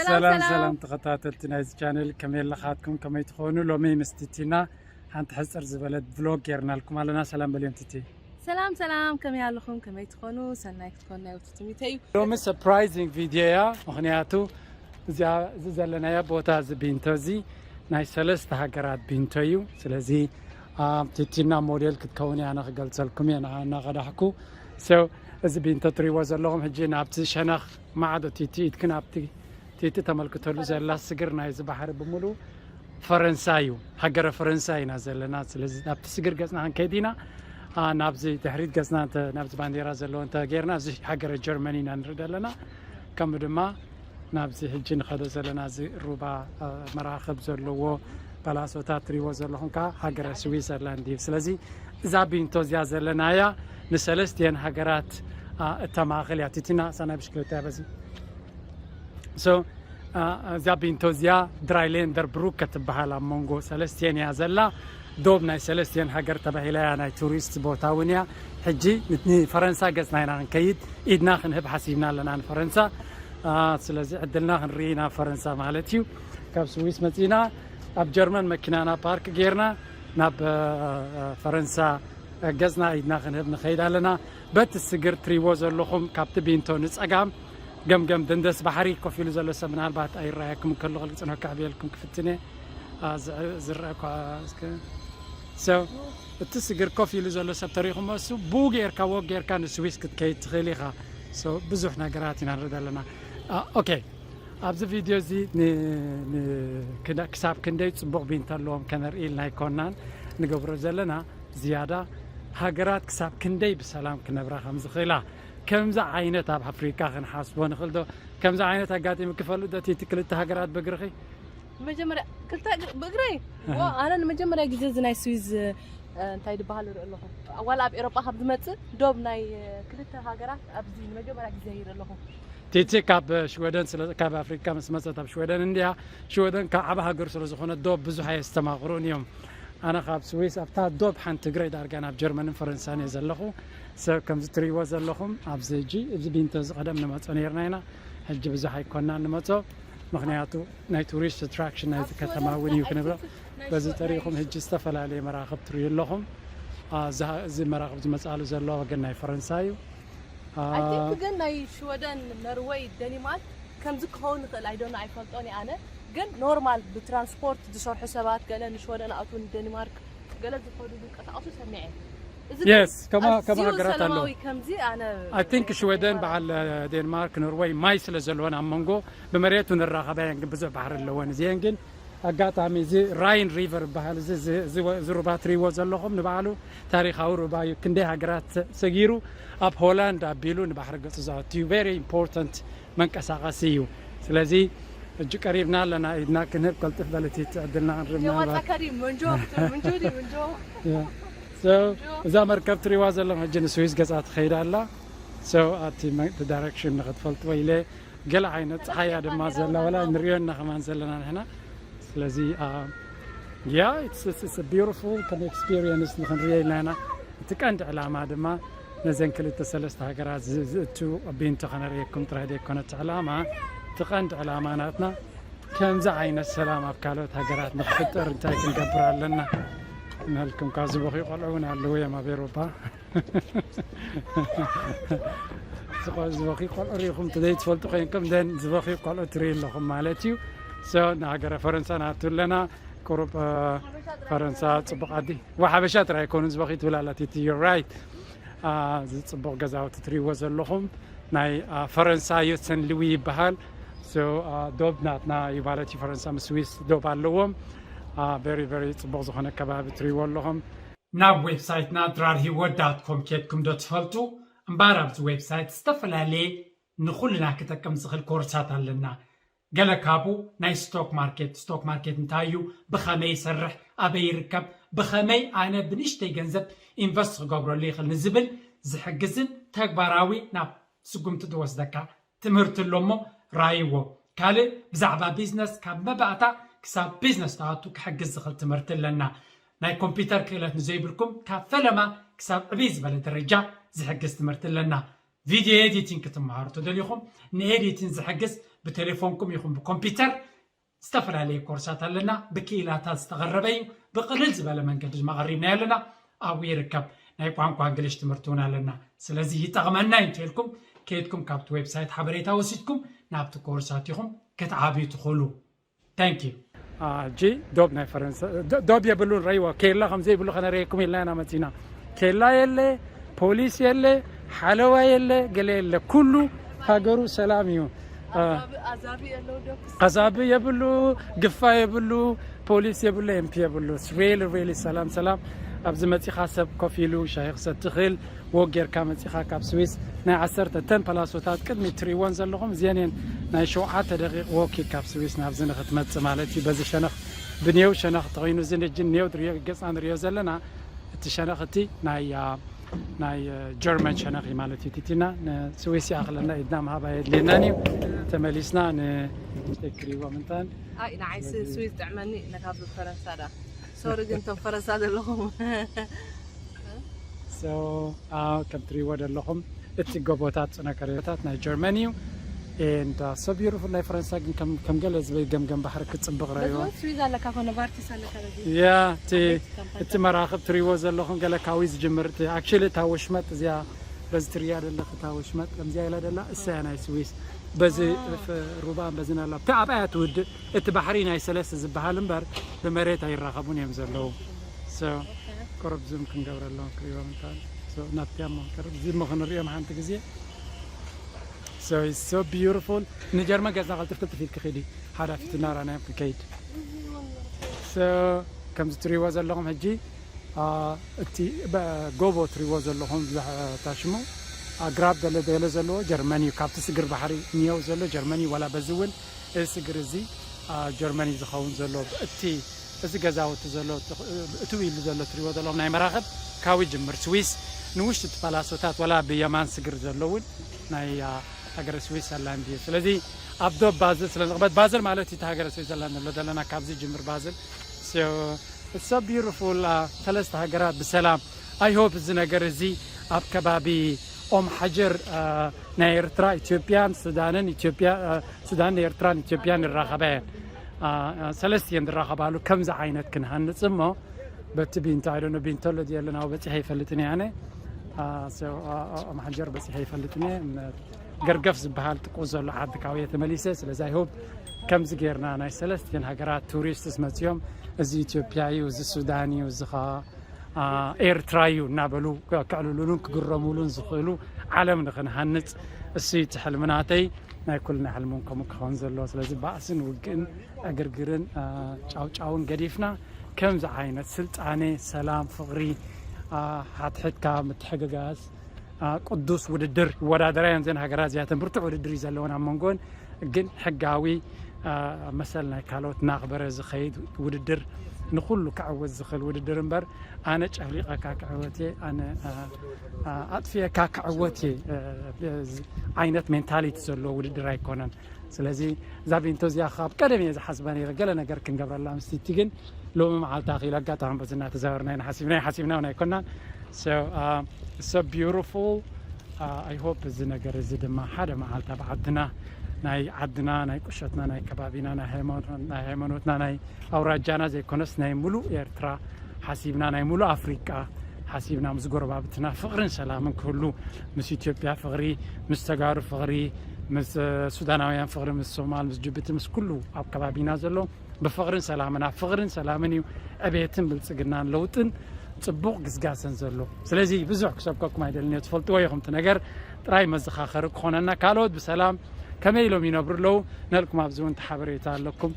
ሰላም ሰላም ተኸታተልቲ ናይዚ ቻነል፣ ከመይ ኣለኻትኩም? ከመይ ትኾኑ? ሎሚ ምስ ቲቲና ሓንቲ ሕፅር ዝበለት ቭሎግ ጌርናልኩም ኣለና። ሰላም በልዮም ቲቲ። ሰላም ሰላም፣ ከመይ ኣለኹም? ከመይ ትኾኑ? ሰናይ ክትኮኑ ናይ ውትትሚተ እዩ። ሎሚ ሰርፕራይዚንግ ቪድዮ እያ። ምኽንያቱ እዚኣ እዚ ዘለናዮ ቦታ፣ እዚ ቢንቶ እዚ ናይ ሰለስተ ሃገራት ቢንቶ እዩ። ስለዚ ቲቲና ሞዴል ክትከውን እያ፣ ኣነ ክገልፀልኩም እየ ንዓ እናቐዳሕኩ። So እዚ ቢንቶ ትሪዎ ዘለኹም ሕጂ ናብቲ ሸነኽ ማዕዶ ቲቲ ኢድክን ኣብቲ ቲቲ ተመልክተሉ ዘላ ስግር ናይዚ ባሕሪ ብምሉ ፈረንሳ እዩ። ሃገረ ፈረንሳ ኢና ዘለና። ስለዚ ናብቲ ስግር ገጽና ክንከይድ ኢና። ናብዚ ድሕሪት ገጽና ናብዚ ባንዴራ ዘለዎ እንተ ጌርና፣ እዚ ሃገረ ጀርመኒ ኢና ንርኢ ዘለና። ከምኡ ድማ ናብዚ ሕጂ ንኸዶ ዘለና እዚ ሩባ መራኽብ ዘለዎ ፓላሶታት ትሪዎ ዘለኹም ከዓ ሃገረ ስዊዘርላንድ እዩ። ስለዚ እዛ ቢንቶ እዚኣ ዘለናያ ንሰለስቲየን ሃገራት እተማእኽል እያ። ቲቲና ሳናይ ብሽክለታ በዚ እዛ ቢንቶ እዚኣ ድራይሌንደር ብሩክ ከትበሃል ኣብ መንጎ ሰለስቲየን እያ ዘላ። ዶብ ናይ ሰለስቲየን ሃገር ተባሂላ እያ፣ ናይ ቱሪስት ቦታ እውን እያ። ሕጂ ንፈረንሳ ገጽና ኢና ክንከይድ ኢድና ክንህብ ሓሲብና ኣለና ንፈረንሳ። ስለዚ ዕድልና ክንርኢ ኢና ፈረንሳ ማለት እዩ። ካብ ስዊስ መጺና ኣብ ጀርመን መኪናና ፓርክ ጌርና ናብ ፈረንሳ ገጽና ኢድና ክንህብ ንኸይድ ኣለና። በቲ ስግር ትሪዎ ዘለኹም ካብቲ ቢንቶ ንጸጋም ገምገም ደንደስ ባሕሪ ኮፍ ኢሉ ዘሎ ሰብ ምናልባት ኣይረኣየኩም ከሎ ክልጽኖ ክዕብየልኩም ክፍትነ ዝረአ እኳ እስከ ሰብ እቲ ስግር ኮፍ ኢሉ ዘሎ ሰብ ተሪኹሞ እሱ ቡ ጌርካ ወግ ጌርካ ንስዊስ ክትከይድ ትኽእል ኢኻ። ብዙሕ ነገራት ኢና ንርኢ ዘለና። ኦኬ፣ ኣብዚ ቪድዮ እዚ ክሳብ ክንደይ ፅቡቕ ቢንቶ ኣለዎም ከነርኢ ኢልና ኣይኮናን ንገብሮ ዘለና። ዝያዳ ሃገራት ክሳብ ክንደይ ብሰላም ክነብራ ከም ዝኽእላ፣ ከምዚ ዓይነት ኣብ ኣፍሪካ ክንሓስቦ ንኽእል ዶ? ከምዚ ዓይነት ኣጋጢሙ ክፈልጥ ዶ? እቲ ክልተ ሃገራት ብእግርኺ መጀመርያ ክልተ ብእግረይ ኣነ ንመጀመርያ ግዜ እዚ ናይ ስዊዝ እንታይ ዝበሃል ርኢ ኣለኹ። ዋላ ኣብ ኤሮጳ ካብ ዝመፅእ ዶብ ናይ ክልተ ሃገራት ኣብዚ ንመጀመርያ ግዜ ይርኢ ኣለኹ። ቲቲ ካብ ሽወደን ካብ ኣፍሪካ ምስ መፀት ኣብ ሽወደን እንዲያ። ሽወደን ካብ ዓብ ሃገር ስለ ዝኾነ ዶብ ብዙሕ ኣየስተማቕሩን እዮም። ኣነ ካብ ስዊስ ኣብታ ዶብ ሓንቲ እግረይ ዳርጋ ናብ ጀርመንን ፈረንሳን እየ ዘለኹ። ሰብ ከምዚ ትሪእዎ ዘለኹም ኣብዚ ሕጂ እዚ ቢንቶ እዚ ቀደም ንመፆ ነይርና ኢና። ሕጂ ብዙሕ ኣይኮናን ንመፆ፣ ምኽንያቱ ናይ ቱሪስት ኣትራክሽን ናይዚ ከተማ እውን እዩ ክንብሎ። በዚ ተሪእኹም ሕጂ ዝተፈላለየ መራኽብ ትሪኡ ኣለኹም። እዚ መራኽብ ዝመፃሉ ዘሎ ወገን ናይ ፈረንሳ እዩ። ግን ናይ ሽወደን፣ ነርወይ፣ ደኒማርክ ከምዚ ክኸውን ይኽእል ኣይዶነ ኣይፈልጦን ኣነ። ግን ኖርማል ብትራንስፖርት ዝሰርሑ ሰባት ገለ ንሽወደን ኣቱ ንደኒማርክ ገለ ዝኸዱ ዝንቀሳቐሱ ሰሚዐ። የስ ከማ ከማ ሃገራት ኣለዉ። ከምዚ ኣነ I think ሽወደን በዓል ዴንማርክ፣ ኖርወይ ማይ ስለ ዘለወን ኣብ መንጎ ብመሬቱ ንራኸባ እየን፣ ግን ብዙሕ ባሕሪ ኣለወን እዚአን። ግን ኣጋጣሚ እዚ ራይን ሪቨር ይበሃል። እዚ ሩባ ትሪእዎ ዘለኹም ንባዕሉ ታሪኻዊ ሩባ እዩ። ክንደይ ሃገራት ሰጊሩ ኣብ ሆላንድ ኣቢሉ ንባሕሪ ገጹ ዘእቱ እዩ። ቨሪ ኢምፖርታንት መንቀሳቐሲ እዩ። ስለዚ ሕጂ ቀሪብና ኣለና፣ ኢድና ክንህብ ቀልጥፍ በልቲ ትዕድልና ክንርብ ምናልባት እዛ መርከብ ትሪዋ ዘለኹም ሕጂ ንስዊስ ገጻ ትኸይድ ኣላ። ኣብቲ ዳይሬክሽን ንክትፈልጥዎ ኢለ ገለ ዓይነት ፀሓያ ድማ ዘላ ወላ ንሪኦ እና ከማን ዘለና ንሕና። ስለዚ ያ beautiful ከም ኤክስፒሪየንስ ንክንሪኦ ኢልና ኢና። እቲ ቀንዲ ዕላማ ድማ ነዘን ክልተ ሰለስተ ሃገራት ዝእቱ ቢንቶ ከነርእየኩም ጥራይ ዘይኮነ እቲ ዕላማ፣ እቲ ቀንዲ ዕላማ ናትና ከምዚ ዓይነት ሰላም ኣብ ካልኦት ሃገራት ንክፍጠር እንታይ ክንገብር ኣለና ንልኩም። ካብ ዝበኽዩ ቆልዑ እውን ኣለዉ እዮም ኣብ ኤሮፓ። ዝበኺ ቆልዑ ሪኢኹም ዘይትፈልጡ ኮይንኩም ደን ዝበኺ ቆልዑ ትርኢ ኣለኹም ማለት እዩ። ንሃገረ ፈረንሳ ናቱ ኣለና። ቁሩብ ፈረንሳ ፅቡቕ ዓዲ ዋ ሓበሻ ጥራይ ኣይኮኑን ዝበኺ ትብል ኣላ ቲቲ። Right፣ እዚ ፅቡቕ ገዛውቲ ትሪእዎ ዘለኹም ናይ ፈረንሳ ዩ፣ ሰን ልዊ ይበሃል። ዶብ ናትና እዩ ማለት እዩ። ፈረንሳ ምስ ስዊስ ዶብ ኣለዎም። ቨሪ ቨሪ ፅቡቕ ዝኾነ ከባቢ ትሪእዎ ኣለኹም። ናብ ዌብሳይትና ድራር ሂወት ዳት ኮም ኬድኩም ዶ ትፈልጡ? እምበኣር ኣብዚ ዌብሳይት ዝተፈላለየ ንኹልና ክጠቅም ዝኽእል ኮርሳት ኣለና። ገለ ካብኡ ናይ ስቶክ ማርኬት፣ ስቶክ ማርኬት እንታይ እዩ፣ ብኸመይ ይሰርሕ፣ ኣበይ ይርከብ፣ ብኸመይ ኣነ ብንእሽተይ ገንዘብ ኢንቨስት ክገብረሉ ይኽእል ንዝብል ዝሕግዝን ተግባራዊ ናብ ስጉምቲ ዝወስደካ ትምህርቲ ኣሎ እሞ ራይዎ። ካልእ ብዛዕባ ቢዝነስ ካብ መባእታ ክሳብ ቢዝነስ ትኣቱ ክሕግዝ ዝኽእል ትምህርቲ ኣለና። ናይ ኮምፒውተር ክእለት ንዘይብልኩም ካብ ፈለማ ክሳብ ዕብይ ዝበለ ደረጃ ዝሕግዝ ትምህርቲ ኣለና። ቪድዮ ኤዲቲንግ ክትመሃሩ ተደሊኹም ንኤዲቲንግ ዝሕግዝ ብቴሌፎንኩም ይኹን ብኮምፒውተር ዝተፈላለየ ኮርሳት ኣለና። ብክኢላታት ዝተቐረበ እዩ። ብቕልል ዝበለ መንገዲ ድማ ቀሪብናዮ ኣለና። ኣብኡ ይርከብ። ናይ ቋንቋ እንግሊሽ ትምህርቲ እውን ኣለና። ስለዚ ይጠቕመና እዩ እንተልኩም ከይድኩም ካብቲ ዌብሳይት ሓበሬታ ወሲድኩም ናብቲ ኮርሳት ኢኹም ክትዓብዩ ትኽእሉ። Thank you። ሕጂ ዶብ ናይ ፈረንሳ ዶ- ዶብ የብሉን። ረይዎ ኬላ ከም ዘይብሉ ከነርእየኩም ኢልና ኢና መፂና። ኬላ የለ፣ ፖሊስ የለ፣ ሓለዋ የለ፣ ገለ የለ። ኩሉ ሃገሩ ሰላም እዩ። አ፣ ኣዛቢ ኣለዉ ዶ? ኣዛቢ የብሉ፣ ግፋ የብሉ፣ ፖሊስ የብሉ፣ ኤምፒ የብሉ። ሪሊ ሪሊ ሰላም ሰላም። ኣብዚ መፂኻ ሰብ ኮፍ ኢሉ ሻሂ ክሰቲ ይኽእል። ወክ ጌርካ መፂኻ ካብ ስዊስ ናይ ዓሰርተ ተን ፓላሶታት ቅድሚ ትሪወን ዘለኹም እዚአን እየን። ናይ ሸውዓተ ደቂቕ ወክ እዩ ካብ ስዊስ ናብዚ ንክትመፅእ ማለት እዩ። በዚ ሸነኽ ብኔው ሸነኽ ተኾይኑ እዚ ንጅን ኔው ድሪዮ ገፃ ንሪኦ ዘለና እቲ ሸነኽ እቲ ናይ አ፣ ናይ አ፣ ጀርመን ሸነኽ እዩ ማለት እዩ። ቲቲና ንስዊስ ይኣኽለና ኢድና ምሃብ ኣየድልየናን እዩ። ተመሊስና ንክሪዎ ምንታን ኣይ ንዓይስ ስዊስ ጥዕመኒ ነካብ ፈረንሳ ዳ ሶሪ ግን ቶም ፈረንሳ ዘለኹም So uh, ከም ትሪዎ ዘለኹም እቲ ጎቦታት ፅነከረታት ናይ ጀርመን እዩ። And uh, so beautiful። ናይ ፈረንሳ ግን ከም ከም ገለ ዝበይ ገምገም ባሕሪ ክፅብቕ ረዮ። በዝወት ስዊዝ ኣለካ ኮነ ቫርቲስ ኣለካ በዚ ያ እቲ እቲ መራኽብ ትሪዎ ዘለኹም ገለ ካዊ ዝጅምር እቲ actually እታ ወሽመጥ እዚኣ በዚ ትሪያ ዘለኽ እታ ወሽመጥ ከምዚኣ ኢላ ደላ እሳያ ናይ ስዊስ በዚ ፍ- ሩባን በዝን ኣላ እቲ ኣብኣያ ትውድእ። እቲ ባሕሪ ናይ ሰለስተ ዝበሃል እምበር ብመሬት ኣይራኸቡን እዮም ዘለዉ። So ቁሩብ ዙም ክንገብረሎም ክሪዎም እንታን ናብቲያ ሞ ቅርብ ዚሞ ክንሪኦም ሓንቲ ግዜ። So it's so beautiful። ንጀርመን ገዛ ቅልጥፍ ቅልጥፍ ኢልክ ኺዲ ሓዳፊት እናራናዮም ክከይድ። So ከምዚ ትሪዎ ዘለኹም ሕጂ አ፣ እቲ በ- ጎቦ ትሪዎ ዘለኹም ዝታሽሙ ኣግራብ ገለ ገለ ዘለዎ ጀርመን እዩ። ካብቲ ስግር ባሕሪ እኒየው ዘሎ ጀርመን እዩ። ዋላ በዚ እውን እዚ ስግር እዚ አ፣ ጀርመን እዩ ዝኸውን ዘሎ። እቲ እዚ ገዛውቲ ዘሎ እቲ ኢሉ ዘሎ ትሪዎ ዘለኹም ናይ መራኽብ ካብ ይጅምር ስዊስ ንውሽጢ እቲ ፓላሶታት ዋላ ብየማን ስግር ዘሎ እውን ናይ አ፣ ሃገረ ስዊዘርላንድ እዩ። ስለዚ ኣብ ዶብ ባዝል ስለ ንቕበት ባዝል ማለት እዩ እቲ ሃገረ ስዊዘርላንድ ንብሎ ዘለና ካብዚ ይጅምር ባዝል። So it's so beautiful። ሰለስተ ሃገራት ብሰላም I hope እዚ ነገር እዚ ኣብ ከባቢ ኦም ሓጀር ናይ ኤርትራ ኢትዮጵያን ሱዳንን ኢትዮጵያ ሱዳንን ኤርትራን ኢትዮጵያን ይራኸባ እየን። ሰለስቲኤን ዝራኸባሉ ከምዚ ዓይነት ክንሃንፅ እሞ በቲ ቢንቶ I don't know ቢንቶ ኣሎ ድየ ኣሎ ናብኡ በፂሐ ይፈልጥን እየ ኣነ። ኦም ሓጀር በፂሐ ይፈልጥን እየ። ገርገፍ ዝበሃል ጥቁ ዘሎ ዓዲ ካብየ ተመሊሰ ስለዚ I hope ከምዚ ጌርና ናይ ሰለስቲኤን ሃገራት ቱሪስትስ መፅዮም እዚ ኢትዮጵያ እዩ እዚ ሱዳን እዩ እዚ ከዓ ኤርትራ እዩ እናበሉ ከዕልሉሉን ክግረሙሉን ዝኽእሉ ዓለም ንኽንሃንፅ እሱ እቲ ሕልሚ ናተይ። ናይ ኩልና ሕልሚ እውን ከምኡ ክኸውን ዘለዎ ስለዚ ባእስን ውግእን ዕግርግርን ጫውጫውን ገዲፍና ከምዚ ዓይነት ስልጣነ ሰላም ፍቕሪ ሓትሕትካ ምትሕግጋዝ ቅዱስ ውድድር ይወዳደራ እየን እዘን ሃገራት እዚኣተን ብርቱዕ ውድድር እዩ ዘለወን ኣብ መንጎን ግን ሕጋዊ መሰል ናይ ካልኦት እናኽበረ ዝኸይድ ውድድር ንኩሉ ክዕወት ዝኽእል ውድድር እምበር ኣነ ጨፍሊቐካ ክዕወት እየ ኣነ ኣጥፊኤካ ክዕወት እየ ዓይነት ሜንታሊቲ ዘለዎ ውድድር ኣይኮነን። ስለዚ እዛ ቢንቶ እዚኣ ካብ ቀደም እየ ዝሓስባ ነይረ ገለ ነገር ክንገብረላ ምስቲ ግን ሎሚ መዓልቲ ኣኺሉ ኣጋጣሚ በዚ እናተዛወርና ኢና ሓሲብና ሓሲብና እውን ኣይኮናን። So beautiful። I hope እዚ ነገር እዚ ድማ ሓደ መዓልቲ ኣብ ዓድና ናይ ዓድና ናይ ቁሸትና ናይ ከባቢና ናይ ሃይማኖትና ናይ ኣውራጃና ዘይኮነስ ናይ ሙሉእ ኤርትራ ሓሲብና ናይ ሙሉእ ኣፍሪቃ ሓሲብና ምስ ጎረባብትና ፍቕርን ሰላምን ክህሉ ምስ ኢትዮጵያ ፍቕሪ ምስ ተጋሩ ፍቕሪ ምስ ሱዳናውያን ፍቕሪ ምስ ሶማል ምስ ጅቡቲ ምስ ኩሉ ኣብ ከባቢና ዘሎ ብፍቕርን ሰላምን ኣብ ፍቕርን ሰላምን እዩ ዕቤትን ብልፅግናን ለውጥን ፅቡቕ ግስጋሰን ዘሎ። ስለዚ ብዙሕ ክሰብከኩም ኣይደልን እየ ትፈልጥዎ ኢኹም እቲ ነገር ጥራይ መዘኻኸሪ ክኾነና ካልኦት ብሰላም ከመይ ኢሎም ይነብሩ ኣለዉ ነልኩም ኣብዚ እውን ተሓበሬታ ኣለኩም።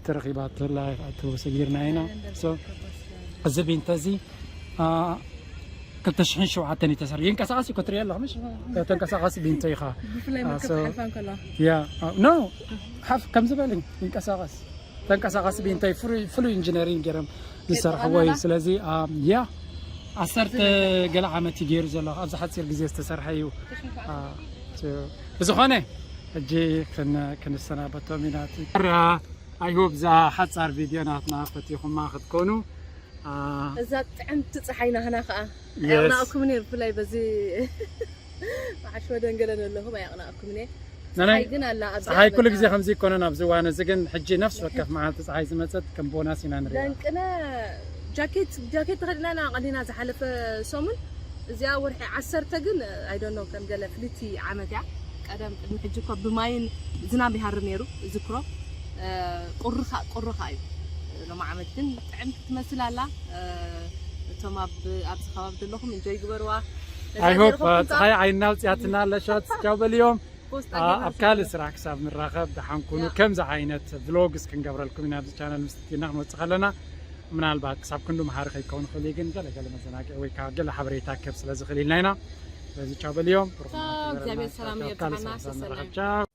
ተረኺባትላ ተወሰጊርና ኢና። እዚ ቢንተ እዚ ክልተ ሽሕን ሸውዓተን እዩ ተሰሪሑ ይንቀሳቐስ እዩ ክትሪኦ ኣለኹ ምሽ ተንቀሳቐሲ ቢንቶ ኢኻ። ብፍላይ መርከብ ሓልፋ እንከሎ ያ ኖ ሓፍ ከምዚ በል ይንቀሳቐስ ተንቀሳቐሲ ቢንቶ ፍሉይ ኢንጂነሪንግ ገይሮም ዝሰርሕዎ እዩ። ስለዚ ያ ዓሰርተ ገለ ዓመት እዩ ገይሩ ዘሎ ኣብዚ ሓፂር ግዜ ዝተሰርሐ እዩ። ብዝኾነ ሕጂ ክንሰናበቶም ኢና። I hope እዛ ሓፃር ቪድዮ ናትና ፈቲኹማ ክትኮኑ እዛ ጥዕምቲ ፀሓይ ናህና ከዓ ኣየቕናእኩም እየ ብፍላይ በዚ መዓሽ ወደንገለን ኣለኹም ኣየቕናእኩም እየ። ናናይ ግን ኣላ ኣብዚ ፀሓይ ኩሉ ግዜ ከምዚ ይኮነን ኣብዚ እዋን እዚ ግን ሕጂ ነፍሲ ወከፍ መዓልቲ ፀሓይ ዝመፀት ከም ቦናስ ኢና ንሪኣ። ደንቅነ ጃኬት ጃኬት ተኸዲና ኢና ቀሊና ዝሓለፈ ሰሙን። እዚኣ ወርሒ ዓሰርተ ግን I don't know ከም ገለ ፍልይቲ ዓመት እያ። ቀደም ቅድሚ ሕጂ እኮ ብማይን ዝናብ ይሃርም ነይሩ ዝክሮ። ቁርኻ ቁርኻ እዩ። ሎሚ ዓመት ግን ጥዕምቲ ትመስል ኣላ። እቶም ኣብ ኣብዚ ከባቢ ዘለኹም እንጆይ ግበርዋ። I hope ፀሓይ ዓይና ውፅያትና ኣለሻት ቻው በልዮም። ኣብ ካልእ ስራሕ ክሳብ ንራኸብ ደሓን ኩኑ። ከምዚ ዓይነት ቭሎግስ ክንገብረልኩም ኢና ኣብዚ ቻነል ምስ ቲና ክንወፅእ ከለና ምናልባት ክሳብ ክንዱ መሃሪ ከይከውን ይኽእል እዩ፣ ግን ገለ ገለ መዘናግዒ ወይ ከዓ ገለ ሓበሬታ ክህብ ስለ ዝኽእል ኢልና ኢና። ስለዚ ቻው በልዮም። ብሩኽ መዓልቲ እግዚኣብሔር ይግበረልና። ሰላም ቻው፣ ቻው። ካልእ የብፅሓና። ስራሕ ሰላም። ንራኸብ። ቻው።